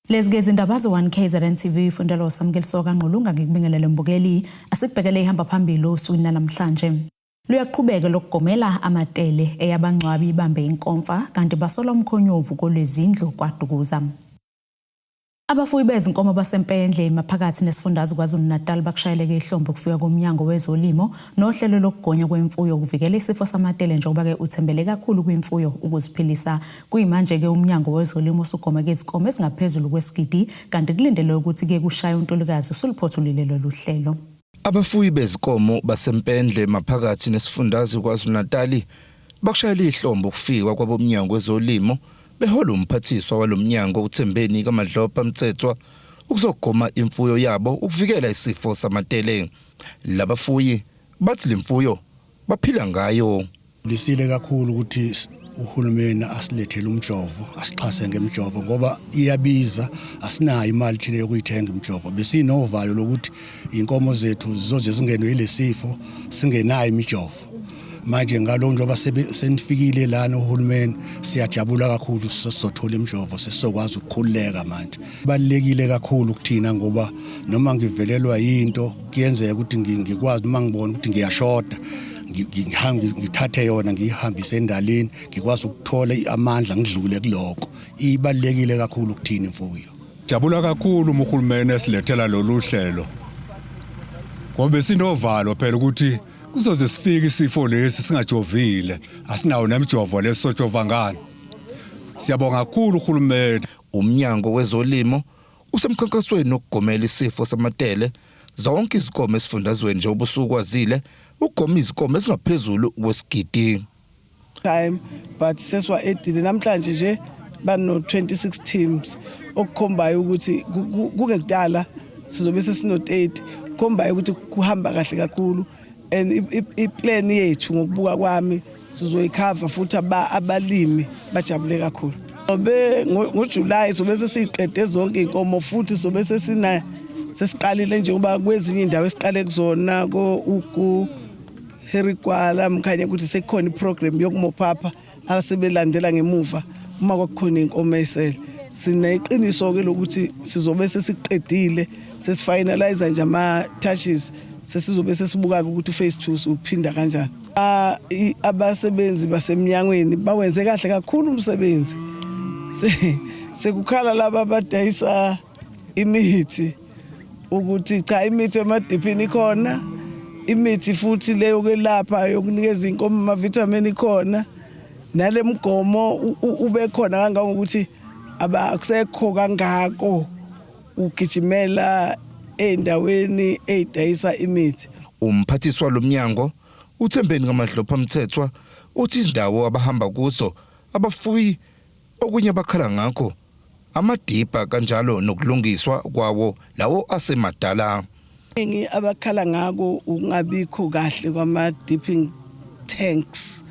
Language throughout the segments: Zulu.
Lezi ke izindaba ze-1 KZN TV fundela uSamukeliso kaNgqulunga ngikubingelele mbukeli asikubhekele ihamba phambili osukwini namhlanje. Luyaqhubeka lokugomela amatele eyabangcwabi ibambe inkomfa kanti basola umkhonyovu kolwezindlu kwaDukuza. Abafuyi bezinkomo baseMpendle maphakathi nesifundazwe KwaZulu-Natal bakushayeleke ihlombe ukufika komnyango wezolimo nohlelo lokugonya kwemfuyo ukuvikela isifo samatele njengoba-ke uthembele kakhulu kwimfuyo ukuziphilisa. Kuyimanje-ke umnyango wezolimo usugomeke izinkomo ezingaphezulu kwesigidi kanti kulindelwe ukuthi-ke kushaye uNtulikazi usuluphothulile lolu hlelo. Abafuyi bezinkomo baseMpendle maphakathi nesifundazwe KwaZulu-Natali bakushayela ihlombe ukufika kwabomnyango wezolimo behola umphathiswa walomnyango uThembeni kaMadlopha Mthethwa ukuzogoma imfuyo yabo ukuvikela isifo samatele. Labafuyi bathi lemfuyo baphila ngayo. Lisile kakhulu ukuthi uhulumeni asilethele umjovo, asixhase ngemjovo ngoba iyabiza, asinayo imali thina yokuyithenga imijovo. Besinovalo lokuthi inkomo zethu zizoze zingenwe yilesifo singenayo imijovo. Manje ngalo njengoba senifikile lana uhulumeni, siyajabula kakhulu, sesizothola imijovo, sesizokwazi ukukhululeka manje. Balulekile kakhulu kuthina ngoba noma ngivelelwa yinto kuyenzeka ukuthi ngikwazi noma ngibona ukuthi ngiyashoda, ngihambe ngithathe yona ngiyihambise endalini, ngikwazi ukuthola amandla ngidlule kuloko. Ibalulekile kakhulu kuthina imfuyo. Jabula kakhulu uma uhulumeni esilethela lolu hlelo ngoba besinovalo phela ukuthi kuzoze sifike isifo lesi singajovile, asinawo nemijovo lesojova ngani. Siyabonga kakhulu uhulumeni. Umnyango wezolimo usemkhankasweni wokugomela isifo samatele zonke izinkomo esifundazweni njengoba usukwazile ukugoma izinkomo ezingaphezulu kwesigidi. Time but sesiwa-edile namhlanje nje bano-26 teams, okukhombayo ukuthi kungekudala sizobe sesino-30, kukhombayo ukuthi kuhamba kahle kakhulu. And i-plan yethu ngokubuka kwami sizoyikhava futhi abalimi bajabule kakhulu. Sobe ngoJuly sobe sesiqede zonke inkomo futhi sobe sesina sesiqalile njengoba kwezinye indawo esiqale kuzona ko uku Harry Gwala mkhanye ukuthi sekukhona iprogram yokumophapha asebelandela ngemuva uma kwakukhona inkomo esele. Sineqiniso ke lokuthi sizobe sesiqedile, sesifinalize nje ama touches, sesizobe sesibuka ukuthi phase 2 uphinda kanjani. Abasebenzi basemnyangweni bawenze kahle kakhulu umsebenzi. Sekukhala laba abadayisa imithi ukuthi cha, imithi emadiphini ikhona, imithi futhi leyo kwelapha yokunikeza inkomo amavithamini ikhona, nale mgomo ube khona kangangokuthi abakusekho kangako ugijimela ey'ndaweni ey'dayisa imithi. Umphathiswa lomnyango uThembeni kaMadlopha Mthethwa uthi izindawo abahamba kuzo abafuyi okunye abakhala ngakho amadibha kanjalo nokulungiswa kwawo lawo asemadala. Ningi abakhala ngako ukungabikho kahle kwama-dipping tanks,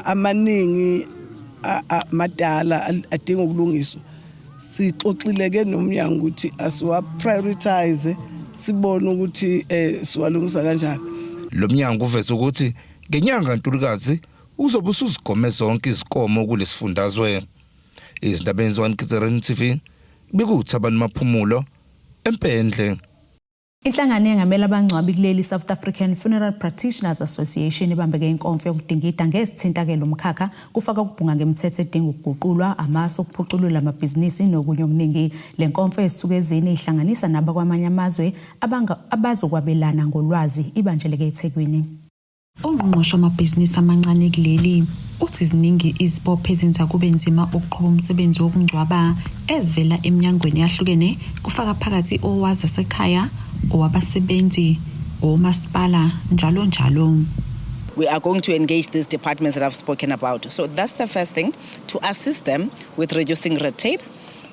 amaningi madala adinga ukulungiswa. Sixoxile ke nomnyango ukuthi asiwa prioritize, sibone ukuthi siwalungisa kanjani. Lo mnyango uveze ukuthi ngenyanga kaNtulikazi uzobe usuzigome zonke izinkomo kulesifundazwe. Izindabeni ze-1 KZN TV bekuwuThabani Maphumulo eMpendle. Inhlangano engamela abangcwabi kuleli South African Funeral Practitioners Association ibambeke inkomfa yokudingida ngezithinta-ke lo mkhakha, kufaka ukubhunga ngemithetho edinga ukuguqulwa, amasu okuphuculula amabhizinisi nokunye okuningi. Le nkomfa yezinsuku ezine ihlanganisa nabakwamanye amazwe abazokwabelana ngolwazi, ibanjeleke eThekwini. Ungqongqoshe wamabhizinisi amancane kuleli uthi ziningi izibopho ezenza kube nzima ukuqhuba umsebenzi wokungcwaba ezivela eminyangweni eyahlukene, kufaka phakathi owazasekhaya, owabasebenzi, omasipala, njalo njalo. We are going to engage these departments that I've spoken about. So that's the first thing, to assist them with reducing red tape,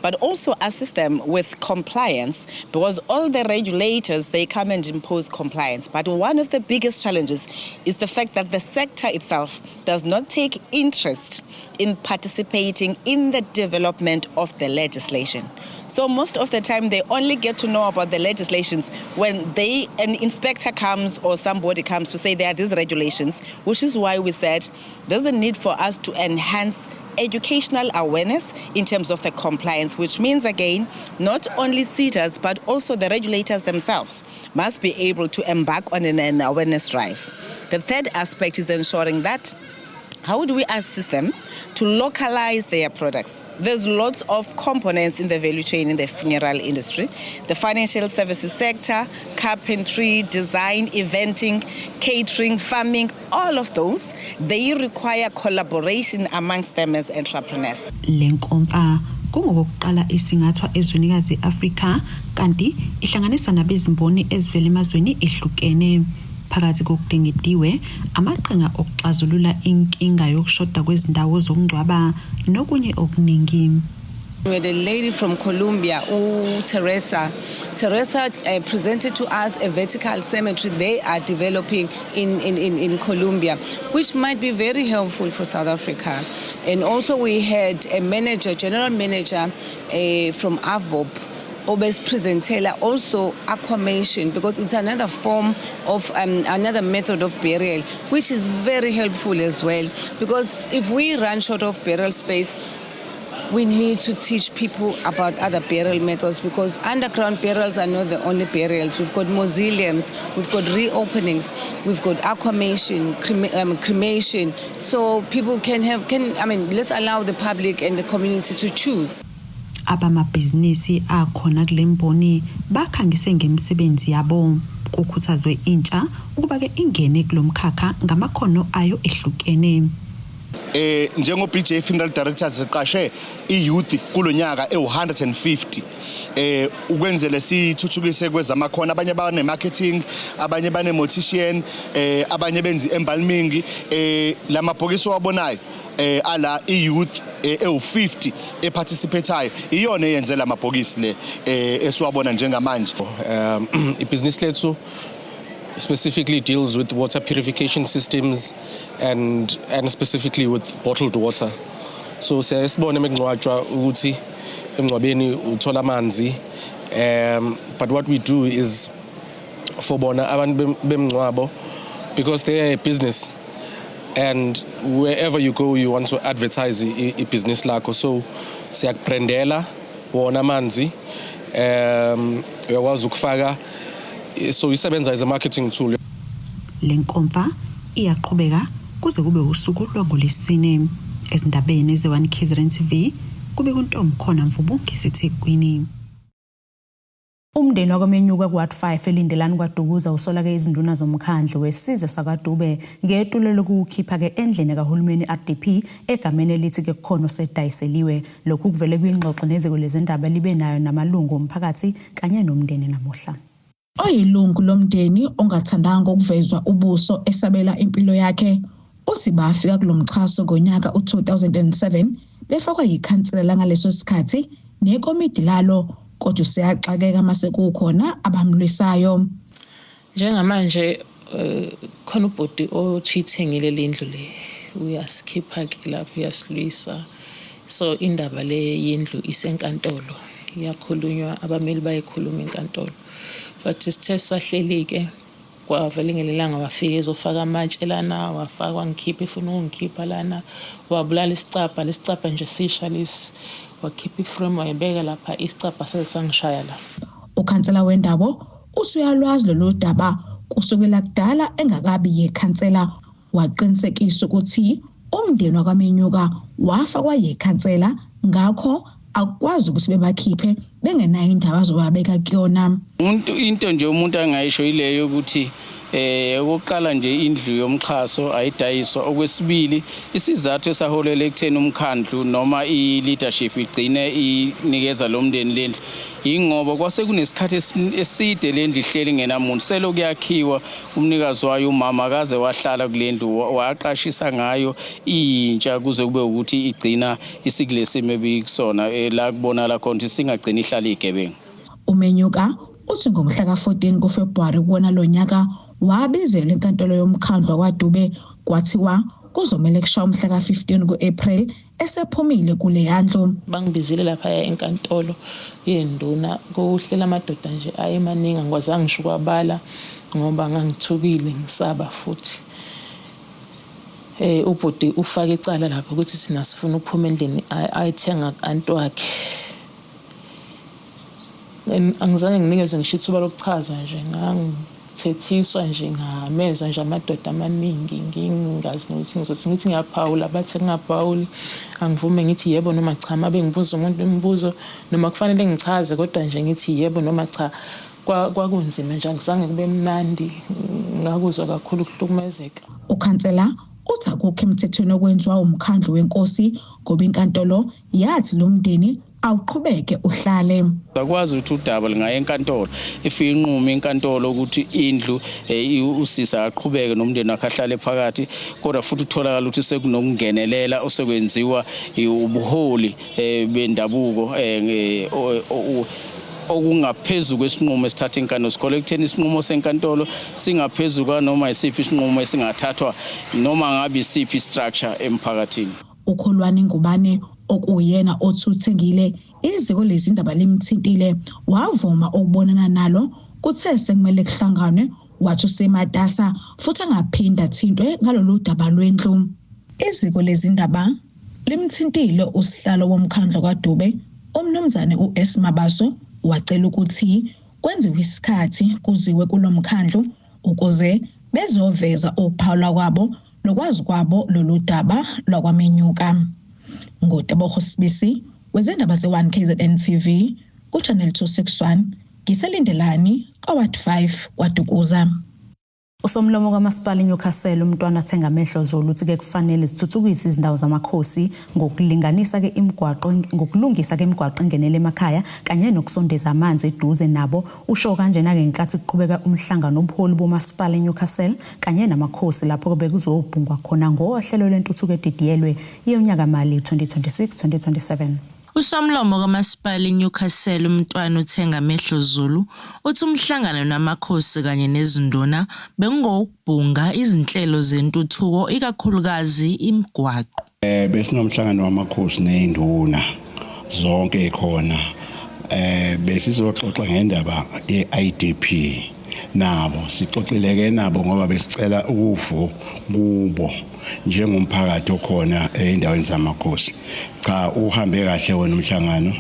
but also assist them with compliance, because all the regulators, they come and impose compliance. But one of the biggest challenges is the fact that the sector itself does not take interest in participating in the development of the legislation. So most of the time they only get to know about the legislations when an inspector comes or somebody comes to say there are these regulations, which is why we said there's a need for us to enhance educational awareness in terms of the compliance, which means, again, not only SETAs, but also the regulators themselves must be able to embark on an awareness drive. The third aspect is ensuring that how do we assist them to localize their products? There's lots of components in the value chain in the funeral industry: the financial services sector, carpentry, design, eventing, catering, farming, all of those, they require collaboration amongst them as entrepreneurs. Le nkomfa kungokokuqala isingathwa ezwenikazi i-Afrika kanti ihlanganisa nabezimboni ezivela emazweni ehlukene. Phakathi kokudingidiwe amaqhinga okuxazulula inkinga yokushoda kwezindawo zokungcwaba nokunye okuningi. We had a lady from Colombia, U Teresa. Teresa presented to us a vertical cemetery they are developing in Colombia, which might be very helpful for South Africa. And also we had a manager, general manager from AVBOB, obesipresentela also aquamation, because it's another form of another method of burial, which is very helpful as well, because if we run short of burial space, we need to teach people about other burial methods, because underground burials are not the only burials. We've got mausoleums, we've got reopenings, we've got aquamation, cremation. So people can have, can, I mean, let's allow the public and the community to choose. Abamabhizinisi akhona kule mboni bakhangise ngemisebenzi yabo. Kukhuthazwe intsha ukuba-ke ingene kulo mkhakha ngamakhono ayo ehlukene. Njengo BJ Funeral Directors siqashe i-youth kulonyaka ewu150 ukwenzele sithuthukise kwezamakhono. Abanye bane marketing, abanye bane mortician, abanye benza embalming. Lamabhokisi wabonayo ala i-youth ewu50 eparticipatayo iyona eyenzela amabhokisi le esiwabona njengamanje. Ibhizinisi lethu specifically deals with water purification systems and specifically with bottled water. So siyaye sibone mekungcwatshwa ukuthi emngcwabeni uthola amanzi, but what we do is for bona abantu bemngcwabo, because they are a business and wherever you go you want to advertise ibhizinisi lakho, so siyakubrandela wona amanzi, uyakwazi ukufaka, so isebenza as a marketing tool. Le nkomfa iyaqhubeka kuze kube usuku lwangolesine. Ezindabeni ze-1 KZN TV kube kuntomkhona Mvubu ngiseThekwini. Umndeni wakwaMenyuka ku-Ward 5 eLindelani kwaDukuza usola-ke izinduna zomkhandlu wesizwe sakwaDube ngetulo lokuwukhipha-ke endlini kahulumeni RDP egameni elithi-ke kukhona osedayiseliwe. Lokhu kuvele kwingxoxo neziko lezindaba libe nayo namalungu omphakathi kanye nomndeni namuhla. Oyilungu lomndeni ongathandanga ukuvezwa ubuso esabela impilo yakhe uthi bafika kulo mxhaso ngonyaka u-2007 befakwa yikhansela langaleso sikhathi nekomidi lalo, kodwa useyaxakeka mase kukhona abamlwisayo. Njengamanje khona ubhuti othi ithengile lendlu le, uyasikhipha ke lapho, uyasilwisa. So indaba le yendlu isenkantolo, iyakhulunywa, abameli bayikhuluma enkantolo, but sithe sahleli ke kwavele ngelilanga wafika ezofaka amatshe lana, wafaka wangikhipha, efuna ukungikhipha lana, wabulala isicabha lesicabha nje sisha lesi, wakhipha iframe wayibeka lapha, isicabha sesangishaya la. Ukhansela wendawo usuyalwazi lolu daba kusukela kudala engakabi yikhansela, waqinisekisa ukuthi umndeni wakwaMenyuka wafakwa yikhansela, ngakho akukwazi ukuthi bebakhiphe bengenayo indawo azobabeka kuyona. Umuntu into nje umuntu angayisho ileyo ukuthi okokuqala nje indlu yomxhaso ayidayiswa. Okwesibili, isizathu esaholela ekutheni umkhandlu noma i-leadership igcine inikeza lo mndeni lendlu ingoba kwase kunesikhathi eside lendlu ihleli ngenamuntu, selokhu yakhiwa umnikazi wayo umama akaze wahlala kule ndlu, waqashisa ngayo intsha kuze kube ukuthi igcina isikulesimo ebikusona, la kubonakala khona ukuthi singagcina ihlala igebengu. Umenyuka uthi ngomhla ka-14 kuFebruwari kuwona lo nyaka wabizelwa enkantolo yomkhandlu wakwaDube, kwathiwa kuzomele kushaya umhla ka-15 ku-April esephumile kule yandlu. Bangibizile lapha enkantolo yenduna, kuhlela amadoda nje ayemaningi, angikwazanga ngisho ukwabala ngoba ngangithukile, ngisaba futhi. Eh ubhuti ufake icala lapho ukuthi sina sifuna ukuphuma endlini ayithenga ku-anti wakhe. Angizange nginikezwe ngisho ithuba lokuchaza nje ngangithethiswa nje ngamezwa nje amadoda amaningi ngingazi nokuthi ngizothi ngithi ngiyaphawula bathi ngingaphawuli angivume ngithi yebo noma cha uma bengibuza umuntu imibuzo noma kufanele ngichaze kodwa nje ngithi yebo noma cha Kwakunzima nje angizange kube mnandi ngakuzwa kakhulu ukuhlukumezeka. Ukhansela uthi akukho emthethweni okwenziwa umkhandlu wenkosi ngoba inkantolo yathi lo mndeni awuqhubeke uhlale. Akwazi ukuthi udaba lingaya enkantolo ifike inqume inkantolo ukuthi indlu eh, usisa aqhubeke nomndeni wakhe ahlale phakathi kodwa futhi utholakala ukuthi sekunokungenelela osekwenziwa ubuholi eh, bendabuko eh, okungaphezu kwesinqumo esithatha inkantolo sikholwa ekutheni isinqumo senkantolo singaphezu kwanoma isiphi isinqumo esingathathwa noma ngabe isiphi structure emphakathini. UKholwani Ngubane okuyena othi uthengile iziko lezindaba limthintile wavuma ukubonana nalo kuthe sekumele kuhlanganwe wathi usematasa futhi angaphinda athintwe ngalolu daba lwendlu. Iziko lezindaba limthintile usihlalo womkhandlu kwaDube uMnumzane u-S Mabaso wacela ukuthi kwenziwe isikhathi kuziwe kulo mkhandlu ukuze bezoveza ukuphawula kwabo nokwazi kwabo lolu daba lwakwamenyuka. NguTebogo Sibisi wezindaba ze-1 KZN TV ku-Channel 261 ngiselindelani ka-Ward 5 kwaDukuza. Usomlomo kaMasipala iNewcastle uMntwana Thengamehlo Zulu uthi ke kufanele zithuthukise izindawo zamakhosi ngokulinganisa ke imigwaqo ngokulungisa ke imigwaqo engenele emakhaya kanye nokusondeza amanzi eduze nabo. Usho kanjena ke ngenkathi kuqhubeka umhlangano obuholi bomasipala eNewcastle kanye namakhosi lapho bekuzobhungwa khona ngohlelo lwentuthuko edidiyelwe yonyaka-mali 2026-2027. USomlomo kaMasipala iNewcastle uMntwana uThengamehlo Zulu uthi umhlangano namakhosi kanye nezinduna bekungowokubhunga izinhlelo zentuthuko ikakhulukazi imigwaqo. Eh besinomhlangano wamakhosi nezinduna zonke ekhona eh besizoxoxa ngendaba ye-IDP nabo sixoxileke nabo ngoba besicela ukuvo kubo njengomphakathi okhona endaweni zamakhosi cha uhambe kahle wona umhlangano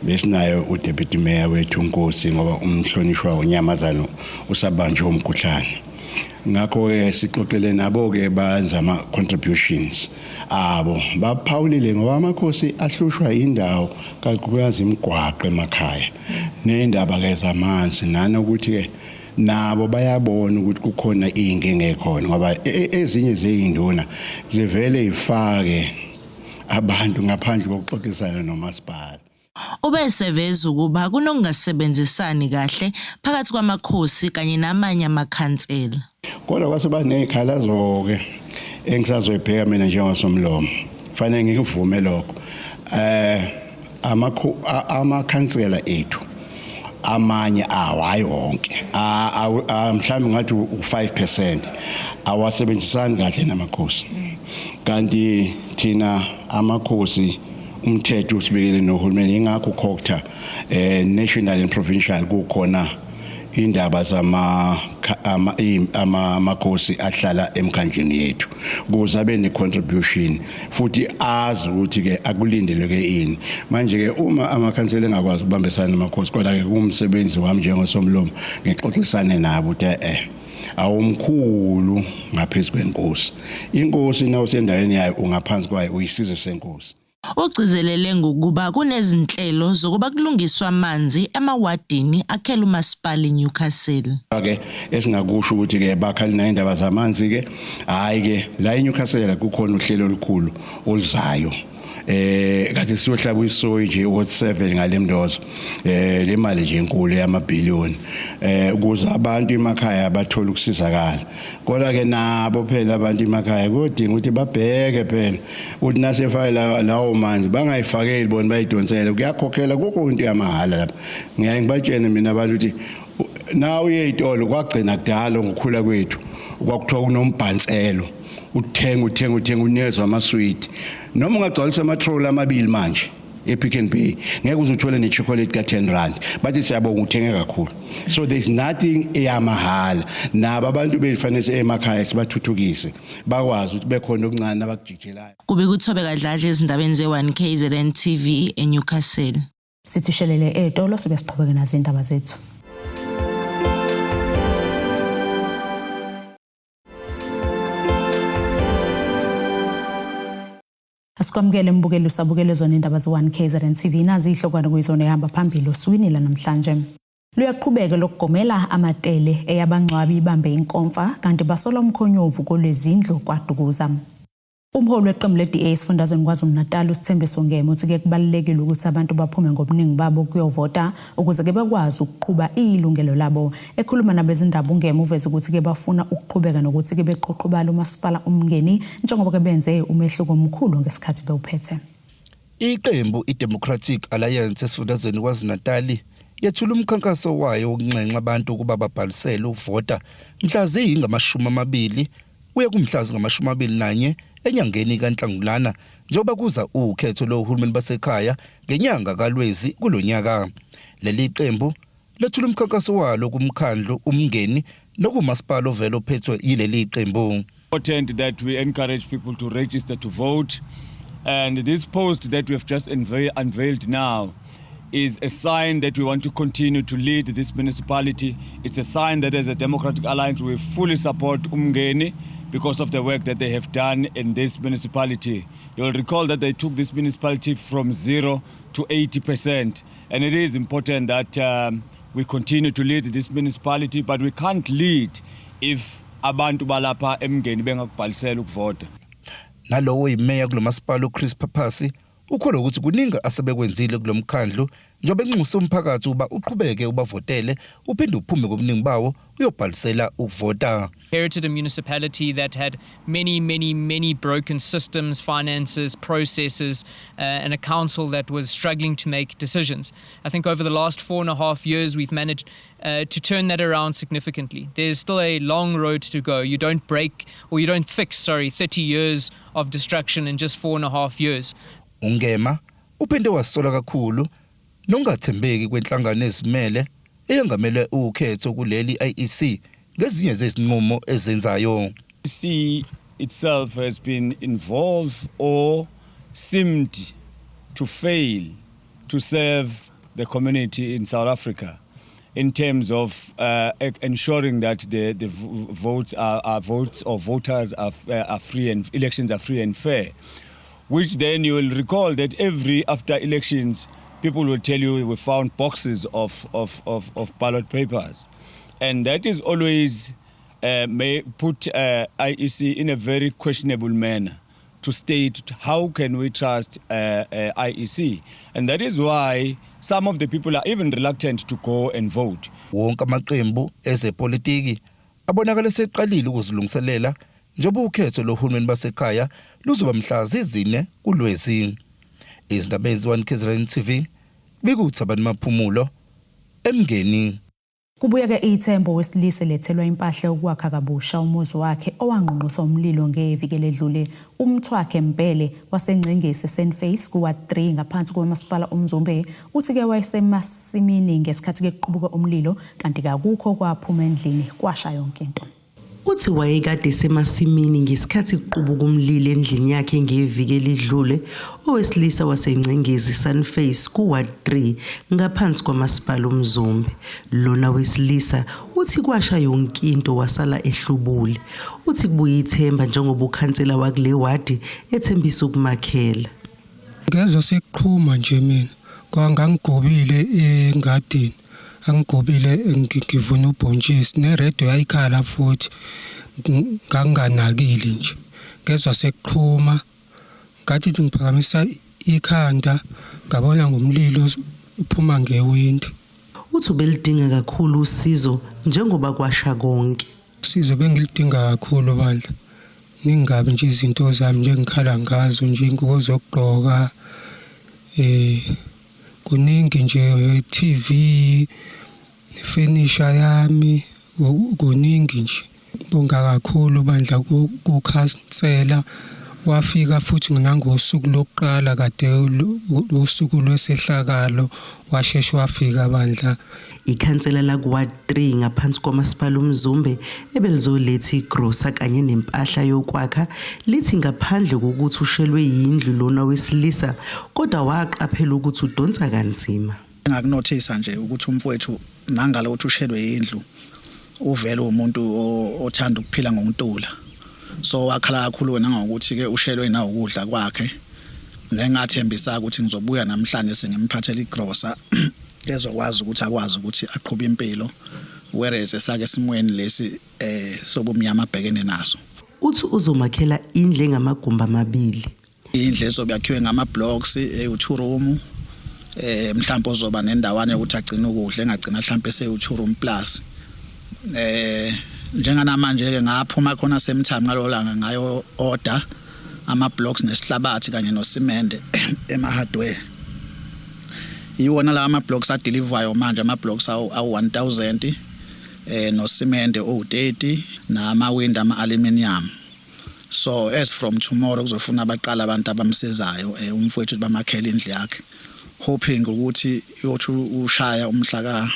besinayo uDeputy Mayor wethu uNkosi ngoba umhlonishwa uNyamazana usabanjwe umkhuhlane ngakho-ke sixoxele nabo-ke bayenza ama-contributions abo baphawulile ngoba amakhosi ahlushwa indawo kakhulukazi imigwaqo emakhaya ney'ndaba-ke zamanzi nanokuthi-ke nabo bayabona ukuthi kukhona iy'nkinga ekhona ngoba e, e, ezinye zey'nduna zivele y'fake abantu ngaphandle kokuxoxisana nomasipala. Ube eseveza ukuba kunokungasebenzisani kahle phakathi kwamakhosi kanye namanye amakhansela. Kodwa kwase banezikhalazo-ke engisazoyibheka mina njengosomlomo. Fanele ngikuvume lokho. Eh amakhansela ethu amanye awo hayi wonke mhlawumbe ngathi u-5% awasebenzisani kahle namakhosi kanti thina amakhosi umthetho usibekele nohulumeni ingakho uCogta eh national and provincial kukhona indaba zama amakhosi ahlala emkhandlini yethu ukuze abe ne-contribution futhi azi ukuthi-ke akulindeleke ini manje-ke uma amakhansela engakwazi ukubambisana namakhosi kodwa-ke kuwumsebenzi wami njengosomlomo ngixoxisane nabo ukuthi e-e awumkhulu ngaphezu kwenkosi inkosi nawusendaweni yayo ungaphansi kwayo uyisizwe senkosi Ugcizelele ngokuba kunezinhlelo zokuba kulungiswe amanzi emawadini akhela uMasipala iNewcastle. Ke esingakusho ukuthi ke bakhala nayindaba zamanzi ke hayi ke la eNewcastle kukhona uhlelo olukhulu oluzayo eh kathi siyohlaba isoyi nje ward 7 ngalemndozo eh le mali nje enkulu yamabhiliyoni eh ukuze abantu emakhaya bathole ukusizakala kodwa ke nabo phela abantu emakhaya kudinga ukuthi babheke phela ukuthi nasefake lawo manzi bangayifakeli bona bayidonsele kuyakhokhela kukho into yamahhala lapha ngiyaye ngibatshene mina abantu ukuthi na uye ey'tolo kwagcina kudala ngokukhula kwethu kwakuthiwa kunombhanselo uthenga uthenga uthenga unikezwa amaswidi noma ungagcwalisa amatroli amabili manje. ePick n Pay ngeke uze uthole ne-chocolate ka-10 rand bathi siyabonga uthenge kakhulu so there is nothing eyamahhala nabo abantu befanele emakhaya sibathuthukise bakwazi ukuthi bekhona okuncane abakujijelayo Kube kuThobeka Dladla ezindabeni ze-1 KZN TV eNewcastle. Sithi shelele etolo sibe siqhubeke nazo indaba zethu. Asikwamukele mbukeli usabukele zona indaba ze-1 KZN TV nazi ihlokwana kuyizona ehamba phambili osukwini lanamhlanje. Luyaqhubeka lokugomela amatele eyabangcwabi ibambe inkomfa kanti basola umkhonyovu kolwezindlu kwaDukuza. Umholi weqembu le-DA esifundazweni KwaZulu-Natal uSithembiso Ngema uthi-ke kubalulekile ukuthi abantu baphume ngobuningi babo ukuyovota ukuze-ke bakwazi ukuqhuba ilungelo labo. Ekhuluma nabezindaba uNgema uveze ukuthi-ke bafuna ukuqhubeka nokuthi-ke beqhoqhobale umasipala uMngeni njengoba-ke benze umehluko omkhulu ngesikhathi bewuphethe. Iqembu iDemocratic Alliance esifundazweni KwaZulu-Natal yethula umkhankaso wayo wokunxenxa abantu ukuba babhalisele ukuvota mhla ziyingamashumi kuya kumhla zingama-21 enyangeni kaNhlangulana njengoba kuza ukhetho lohulumeni basekhaya ngenyanga kaLwezi kulo nyaka. Leli qembu lethula umkhankaso walo kumkhandlu uMngeni nokumasipala ovele ophethwe yileli qembu. Important that we encourage people to register to vote and this post that we have just unveiled now is a sign that we want to continue to lead this municipality. It's a sign that as a Democratic Alliance we fully support Umngeni because of the work that they have done in this municipality. You'll recall that they took this municipality from 0 to 80%. And it is important that we continue to lead this municipality, but we can't lead if abantu balapha eMngeni bengakubhalisela ukuvota. Nalowo yimeya kulomasipala uChris Papasi ukholwa ukuthi kuningi asebekwenzile kulomkhandlu njengoba enxusa umphakathi uba uqhubeke ubavotele uphinde uphume ngobuningi bawo uyobhalisela ukuvota. Inherited a municipality that had many, many, many broken systems, finances, processes, and a council that was struggling to make decisions. I think over the last 4.5 years, we've managed to turn that around significantly. There's still a long road to go. You don't break, or you don't fix, sorry, 30 years of destruction in just 4.5 years. UNgema uphinde wasola kakhulu nongathembeki kwenhlangano ezimele eyengamele ukhetho kuleli IEC ngezinye zezinqumo ezenzayo. IEC itself has been involved or seemed to fail to serve the community in South Africa in terms of ensuring that the votes are votes or voters are free and elections are free and fair. Which then you will recall that every after elections, people will tell you we found boxes of ballot papers. And that is always may put IEC in a very questionable manner to state how can we trust IEC. And that is why some of the people are even reluctant to go and vote. Wonke amaqembu ezepolitiki abonakala seqalile ukuzilungiselela njengoba ukhetho lohulumeni basekhaya luzoba mhla zizine kuLwezi. Izindaba ezi-1 KZN TV bikuThabani Maphumulo eMngeni. Kubuye-ke ithemba owesilisa elethelwa impahla yokwakha kabusha umuzi wakhe owangqongqiswa umlilo ngeviki eledlule. UMthwakhe Mbhele waseNgcengesi eSandface kuWard 3 ngaphansi komasipala uMzumbe uthi-ke wayesemasimini ngesikhathi-ke kuqubuka umlilo kanti kakukho kwaphuma endlini kwasha yonke into. Uthi wayekade esemasimini ngesikhathi kuqubuka umlilo endlini yakhe ngeviki elidlule. Owesilisa waseNgcengezi Sunface ku-Ward 3 ngaphansi kwamasipala uMzumbe. Lona wesilisa uthi kwasha yonke into wasala ehlubule. Uthi kubuye ithemba njengoba ukhansela wakule wadi ethembisa ukumakhela. Ngezwa sekuqhuma nje mina kwangangigobile engadini angigobile ngivuna ubhontshisi neredio yayikhala futhi nganganakile nje ngezwa sekuqhuma ngathi ngiphakamisa ikhanda ngabona ngomlilo uphuma ngewindi. Uthi ubelidinga kakhulu usizo njengoba kwasha konke. Usizo bengilidinga kakhulu bandla, ningabi nje izinto zami nje ngikhala ngazo nje ingubo zokugqoka kuningi nje TV furniture yami kuningi nje. Bonga kakhulu bandla kukhansela Wafika futhi nangosuku lokuqala kade usuku lwesehlakalo washeshe wafika bandla. Ikhansela laku-Ward 3 ngaphansi koMasipala uMzumbe ebelizoletha igrosa kanye nempahla yokwakha lithi ngaphandle kokuthi ushelwe yindlu lona wesilisa kodwa waqaphela ukuthi udonsa kanzima. Engakunothisa nje ukuthi umfowethu nangalo ukuthi ushelwe yindlu uvele umuntu othanda ukuphila ngokuntula so wakhala kakhulu wena ngokuthi ke ushelwe na ukudla kwakhe ngengathembisa ukuthi ngizobuya namhlanje sengimphathela igrosa ezokwazi ukuthi akwazi ukuthi aqhube impilo whereas esake esimweni lesi eh sobumnyama abhekene naso. Uthi uzomakhela indlu engamagumbi amabili. Indlu ezobe yakhiwe ngama-blocks ewu-two room eh mhlawumbe ozoba nendawana yokuthi agcine ukudla engagcina mhlawumbe esewu-two room plus eh njenganamanje ke ngaphuma khona same time ngalolanga ngayo order ama blocks nesihlabathi kanye nosimende ema hardware iwona la ama blocks adeliverwayo manje ama blocks awu 1000 eh nosimende owu30 nama window ama aluminium so as from tomorrow kuzofuna abaqala abantu abamsizayo eh, umfowethu bamakhela indlu yakhe hoping ukuthi uyothi ushaya umhla ka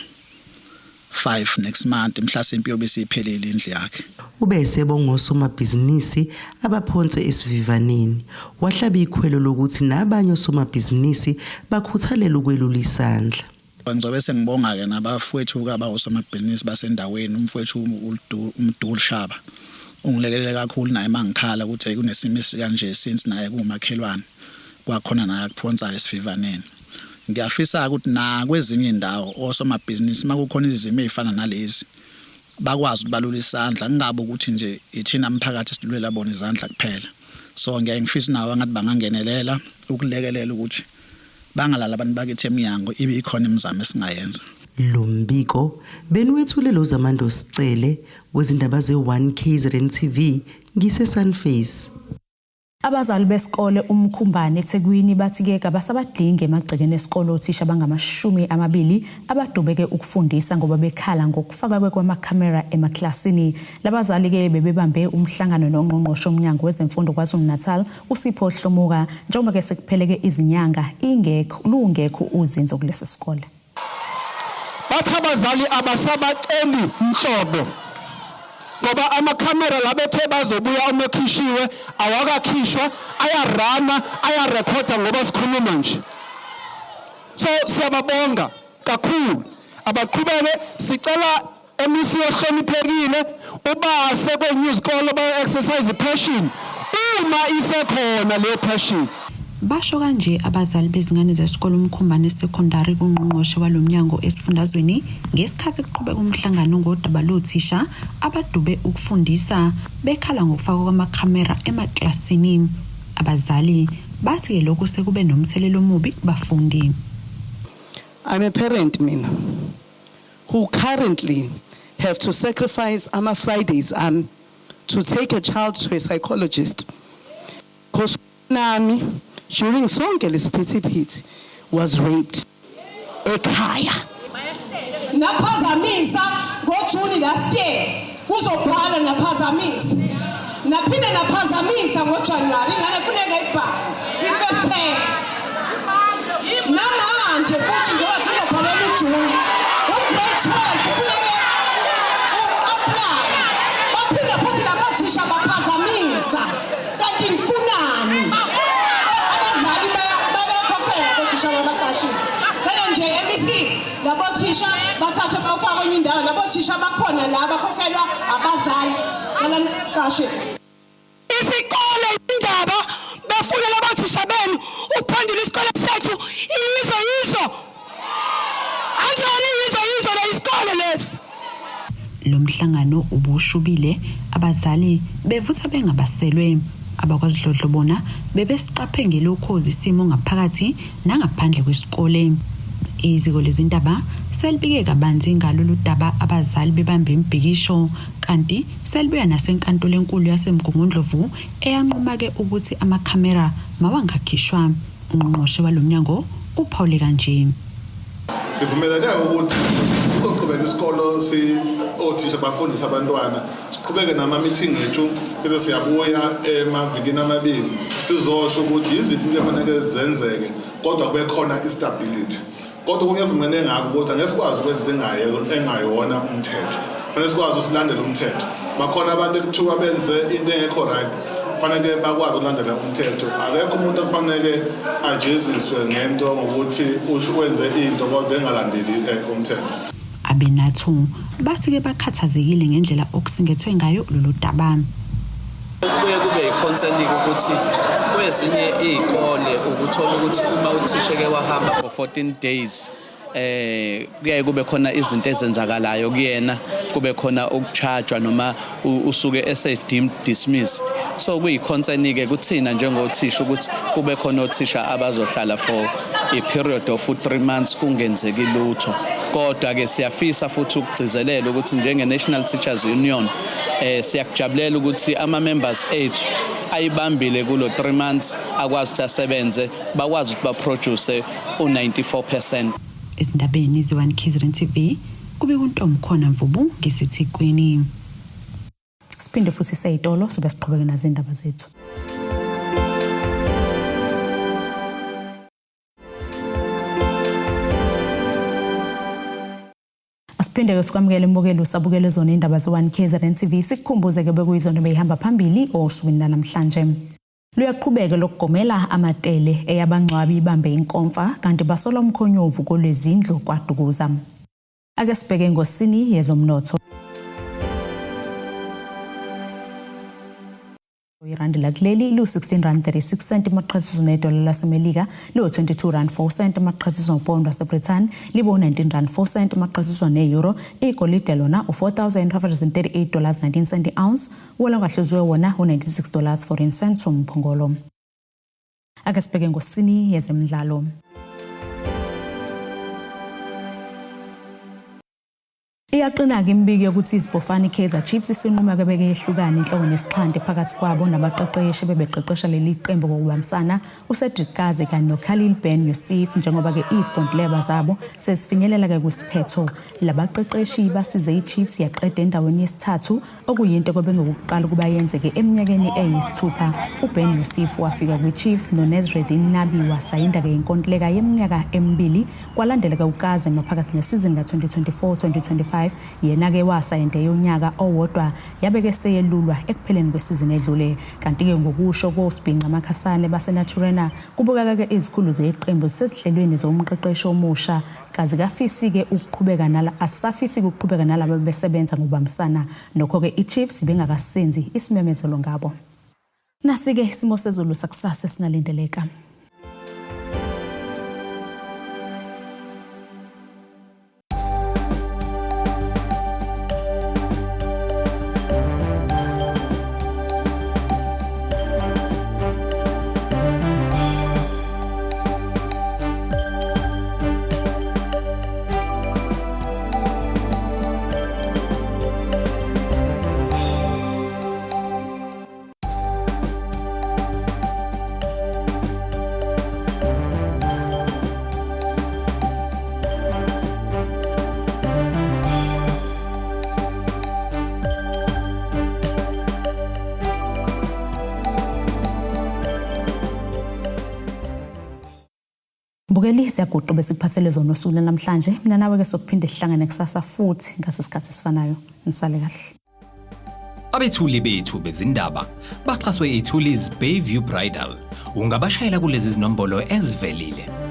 5 next month mhlasimpe iyobe isiphelile indlu yakhe. Ube esebonga osomabhizinisi abaphonse esivivaneni, wahlaba ikhwelo lokuthi nabanye osomabhizinisi bakhuthalele ukwelula isandla. Ngizobe sengibonga-ke nabafowethu-ke abawosomabhizinisi basendaweni, umfowethu uMdul Shaba ungilekelele kakhulu naye mangikhala ukuthi hey kunesimo esikanje since naye kuwumakhelwane kwakhona naye akuphonsayo esivivaneni. Ngiyafisa-ke ukuthi nakwezinye iy'ndawo osomabhizinisi uma kukhona izimo ey'fana nalezi bakwazi ukuthi balule isandla kungabi ukuthi nje ithina mphakathi silulela bona izandla kuphela. So ngiyaye ngifise nabo engathi bangangenelela ukulekelela ukuthi bangalali abantu bakithi emnyango ibe ikhona imizamo esingayenza. Lo mbiko beniwethulelwe uZamando Sicele wezindaba ze-1 KZN TV ngise-Sunface. Abazali besikole uMkhumbane eThekwini bathi-ke kabasabadingi emagcekeni esikole othisha abangamashumi amabili abadubeke ukufundisa ngoba bekhala ngokufakwa kwamakhamera emaklasini. Labazali-ke bebebambe umhlangano nongqongqoshe womnyango wezemfundo KwaZulu-Natal uSipho Hlomuka njengoba-ke sekupheleke izinyanga ingekho lungekho uzinzo kulesi sikole. Bathi abazali abasabaceli nhlobo ngoba amakhamera la bethe bazobuya uma ekhishiwe awakakhishwa ayarana ayarekhoda ngoba sikhuluma nje so siyababonga kakhulu abaqhubeke sicela MEC ohloniphekile ubase kwenye izikole bayo-exercise i-passion uma isekhona leyo passion. Basho kanje abazali bezingane zesikole uMkhumbane Secondary kuNgqongqoshe walo mnyango esifundazweni ngesikhathi kuqhubeka umhlangano ngodaba lothisha abadube ukufundisa bekhala ngokufakwa kwamakhamera emaklasini. Abazali bathi-ke lokhu sekube nomthelela omubi kubafundi. I'm a parent mina who currently have to sacrifice ama-Fridays ami to take a child to a psychologist because nami during sonke lesiphithiphithi was raped ekhaya. Naphazamisa ngoJuni last year kuzobhalwa naphazamisa naphinde naphazamisa ngoJanuary ingane kufuneka ibhale i-first term namanje futhi njengoba sizobhalela uJuni ugrade 12 kufuneke u-apply baphinde futhi labothisha baphazamisa kanti nifunani abazali babekhokhela labothisha babaqashile cela nje MEC labothisha bathathe bawufaka kwenye indawo labothisha bakhona la bakhokhelwa abazali cela niqashe Isikole indaba befuna labothisha benu ukuphendula isikole sethu yizo yizo anjani yizo yizo le isikole lesi. Lo mhlangano ubushubile abazali bevutha bengabaselwe. AbakwaZidlodlo bona bebesiqaphe ngelokhozi isimo ngaphakathi nangaphandle kwesikole. Iziko lezindaba selibike kabanzi ngalolu daba abazali bebambe imibhikisho kanti selibuya nasenkantolo enkulu yaseMgungundlovu eyanquma-ke ukuthi amakhamera mawangakhishwa. Ungqongqoshe walo mnyango uphawule kanje. Sivumelene ukuthi kuzoqhubeka isikolo si othisha bafundise abantwana, siqhubeke nama-meeting ethu, bese siyabuya emavikini amabili sizosho ukuthi yiziphi into efanele zenzeke, kodwa kube khona i-stability. Kodwa okunye esivumelene ngako ukuthi angeke sikwazi ukwenza into engayona umthetho, fanele sikwazi usilandela umthetho. Bakhona abantu ekuthiwa benze into engekho right, fanele bakwazi ukulandela umthetho. Akekho umuntu okufanele ajeziswe ngento ngokuthi wenze into kodwa engalandeli umthetho. Abenathu bathi-ke bakhathazekile ngendlela okusingethwe ngayo lolu daba. Kuye kube yi-concern ukuthi kwezinye iy'kole ukuthola ukuthi uma uthisha ke wahamba for 14 days, kuyaye kube khona izinto ezenzakalayo kuyena, kube khona ukuchargewa noma usuke ese deemed dismissed. So kuyi-concern ke kuthina njengothisha ukuthi kube khona othisha abazohlala for a period of 3 months kungenzeki lutho. Kodwa ke siyafisa futhi ukugcizelela ukuthi njenge National Teachers Union siyakujabulela ukuthi ama members ethu ayibambile kulo 3 months, akwazi ukuthi asebenze, bakwazi ukuthi baproduce u94%. Ezindabeni ze-1 KZN TV kube kuNtomkhona Mvubu ngeseThekwini. Siphinde futhi seyitolo sobe siqhubeke nazo indaba zethu. Asiphinde ke sikwamukele mbukeli usabukele zona indaba ze-1 KZN TV, sikukhumbuze ke bekuyizona beyihamba phambili osukwini namhlanje. Luyaqhubeka lokugomela amatele eyabangcwabi ibambe inkomfa kanti basola umkhonyovu kolwezindlu kwaDukuza. Ake sibheke ngosini yezomnotho. Irandi lakuleli lu-16 rand 36 cent emaqhathiswa nedola laseMelika, lu-22 rand 4 cent emaqhathiswa nopound waseBrithani, libo-19 rand 4 cent emaqhathiswa ne-euro. Igolide lona u-4538 dollars 19 cent i-ounce, wona ongahluziwe wona u-96 dollars 14 cents umphongolo. Ake sibheke ngosini yezemidlalo. Iyaqina-ke imibiko yokuthi izibhofane i-Kaizer Chiefs isinquma ke beke yehlukane inhloko nesixhante phakathi kwabo nabaqeqeshi bebeqeqesha leli qembu ngokubambisana uCedric Kaze kanye noKhalil Ben Youssef, njengoba-ke izikontileba zabo sezifinyelela-ke kwisiphetho. Labaqeqeshi basize i-Chiefs yaqeda endaweni yesithathu, okuyinto kwebengokuqala ukuba yenzeke eminyakeni eyisithupha. UBen Youssef wafika kwi-Chiefs noNasreddine Nabi wasayinda-ke inkontileka yeminyaka emibili, kwalandela-ke uKaze maphakathi nesizini ka-2024-2025, yena-ke wasayinda eyonyaka owodwa, yabe-ke seyelulwa ekupheleni kwesizini edlule. Kanti-ke ngokusho kosibhinca amakhasane baseNaturena, kubukeka-ke izikhulu zeqembu zisezihlelweni zomqeqeshi omusha, kazikafisi-ke ukuqhubeka nala asisafisi-ke ukuqhubeka nalaba besebenza ngokubambisana. Nokho-ke i-Chiefs ibingakasenzi isimemezelo ngabo. Nasi-ke isimo sezulu sakusasa esingalindeleka. Mbukeli, siyaguqa besikuphathele zona usuku namhlanje. Mina nawe ke sokuphinde sihlangane kusasa futhi ngase sikhathi esifanayo. Nisale kahle. Abethuli bethu bezindaba baxhaswe iThulis Bayview Bridal. Ungabashayela kulezi zinombolo ezivelile.